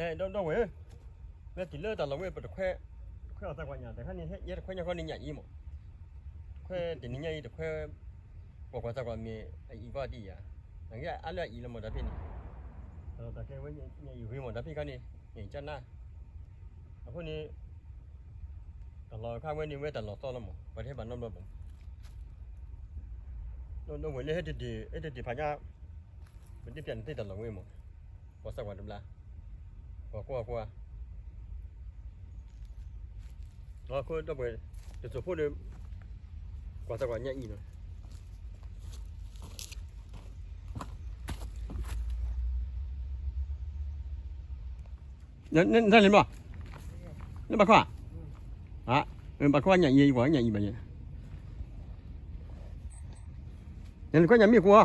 ဒီပုၢ်ဝဲၢ်, မ့ၢ်တုၤလၢတၢ်လီၢ်ဝဲ ပတခွဲ, တခွဲအီၣ်သးကွၢ်ညၣ် တခါန့ၣ် ဟဲယဲတခွဲညါဃီန့ၣ်ညၣ်အံၤမး, တခွဲတနံၤညါအံၤ တခွဲ, ပှၤကွၢ်သးကွၢ်မ့ၢ်အအံၤကွၢ်ဒ်အံၤဧါ, နက့အါလၢအအံၤလီၤမး တၢ်ဖဲန့ၣ်, တၢ်လီၢ်တၢ်ကျဲဝဲညၣ်အံၤဂ့ၤမး တၢ်ဖဲခါန့ၣ်, ညၣ်အံၤကၢနါ, အဃိန့ၣ် တၢ်လီၢ်အခါဝဲန့ၣ် ဝဲတၢ်လီၢ်သီလီၤမး ပှၤတဟဲဘၣ်နီတဘျီဘၣ်. ဒီပုၢ်ဝဲၢ်လၢဟဲတဒ့ၣ် ဟဲတဒ့ၣ်ဖးညါ, ပဒ့ၣ်ပျၢ်န့ၣ်သ့တၢ်လီၢ်ဝဲမး, ပှၤသးကွၢ်တဘျါ, ပှၤကွၢ်ကွၢ်, အဃိဒီပုၢ်ဝဲၢ်, တစိၢ်ဖိဒီး, ကွၢ်သးကွၢ်ညၣ်အံၤလီၤ. နတၢ်လံၤမး, နဘၣ်ခွါ, ဘၣ်ခွါညၣ်အံၤ ကွၢ်ညၣ်အံၤဘၣ်ညါ, နကွၢ်ညၣ်မ့ၢ်ကွၢ်,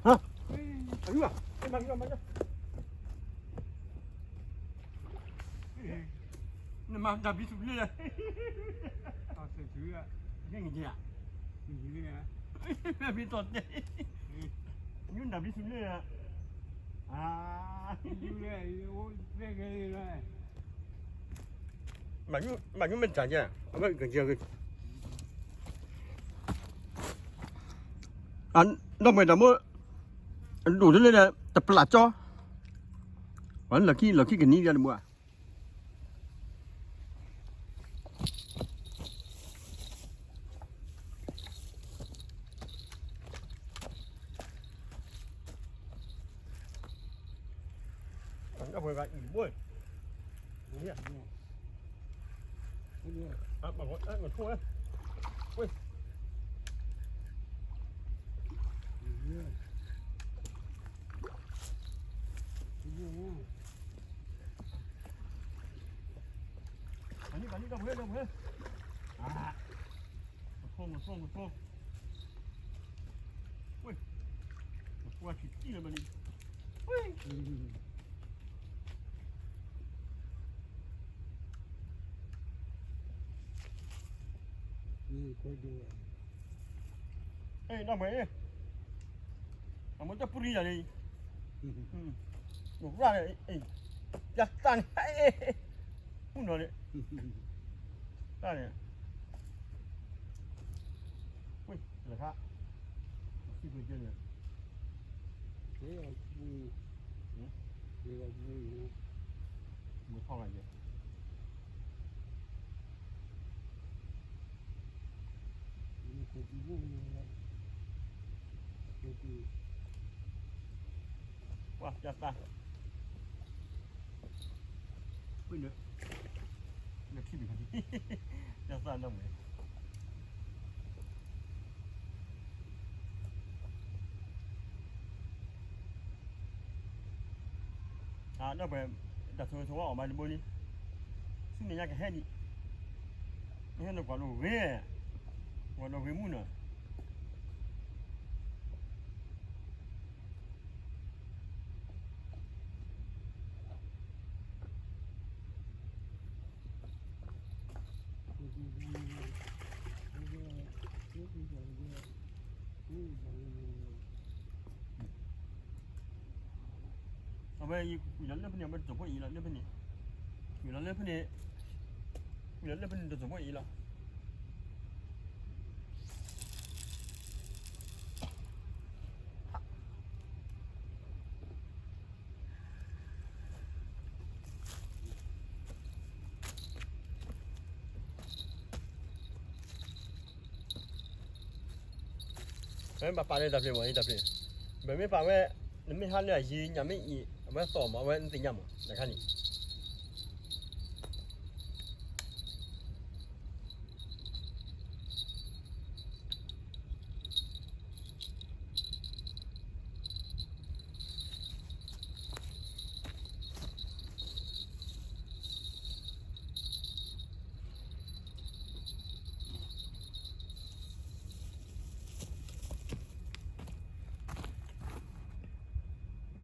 ဟါ, အယုဘၣ်, နမၤတၢ်ဘံဆူၣ်လၢ, ဟဲငါ, မ့ၢ်တီၢ်တဲ, နတၢ်ဘံဆူၣ်လၢ, မၤညူမ့ၢ်တၢ်ကဲ, အဝဲကကဲ, ဒီပုၢ်ဝဲၢ်တၢ်မိၣ်, ဒိၣ်ထီၣ်လၢ, တပျၢ်ကၠီ, လီၢ်ခံလီၢ်ခံကနံၤဒ်တဘိဧါ. မၤန့ၢ် မၤန့ၢ် ဒီပုၢ်ဝဲၢ် ဒီပုၢ်ဝဲၢ်, မၤဆိ မၤဆိ မၤဆိ, ဝဲ, မၤဆိထံၣ်လၢမၤန့ၢ်, ဝဲ, ဒီပုၢ်ဝဲၢ်, အမိၢ်တပူၤရံယၤလံ, ရၣ်, ယသးန့ၣ်, မုၢ်နီၤန့ၣ်, သးန့ၣ်, ဝဲ, လၢခါ, စံးပှဲၤကဲန့ၣ်, မ့ၢ်ထီၣ်ဂၤယဲ ပှၤ ပျၢ်သၣ်, ပှၤ နထံၣ်ဘၣ်, ပျၢ်သၣ်နီၢ်မ့ၢ် ဒီပုၢ်ဝဲၢ်, တၢ်ဆိၣ်ဂ့ၤဆိၣ်ဝါအီၣ်မးတဘိလံ, ဆူမဲာ်ညါကဟဲဒံး, မ့ၢ်ဟဲနကွၢ်လိာ်ဂ့ၤ, ကွၢ်လိာ်ဂ့ၤမုၢ်နီၤ. အဝဲ ယလီၤလၢဖဲန့ၣ် အဝဲတစိၢ်ဖိအံၤလီၤ လၢဖဲန့ၣ်, ယလီၤလၢဖဲန့ၣ်, ယလီၤလၢဖဲန့ၣ်တစိၢ်ဖိအံၤလီၤ. ပမ့ၢ်ပာ်လၢတၢ်ဖျၢၣ်မး တၢ်ဖျၢၣ်, ပမ့ၢ်ပာ်ဝဲ, နမ့ၢ်ဟးလၢအယံၤ ညၣ်မ့ၢ်အံၤ အဝဲသီၣ်မး အဝဲနသ့ၣ်ညါမး တခါန့ၣ်,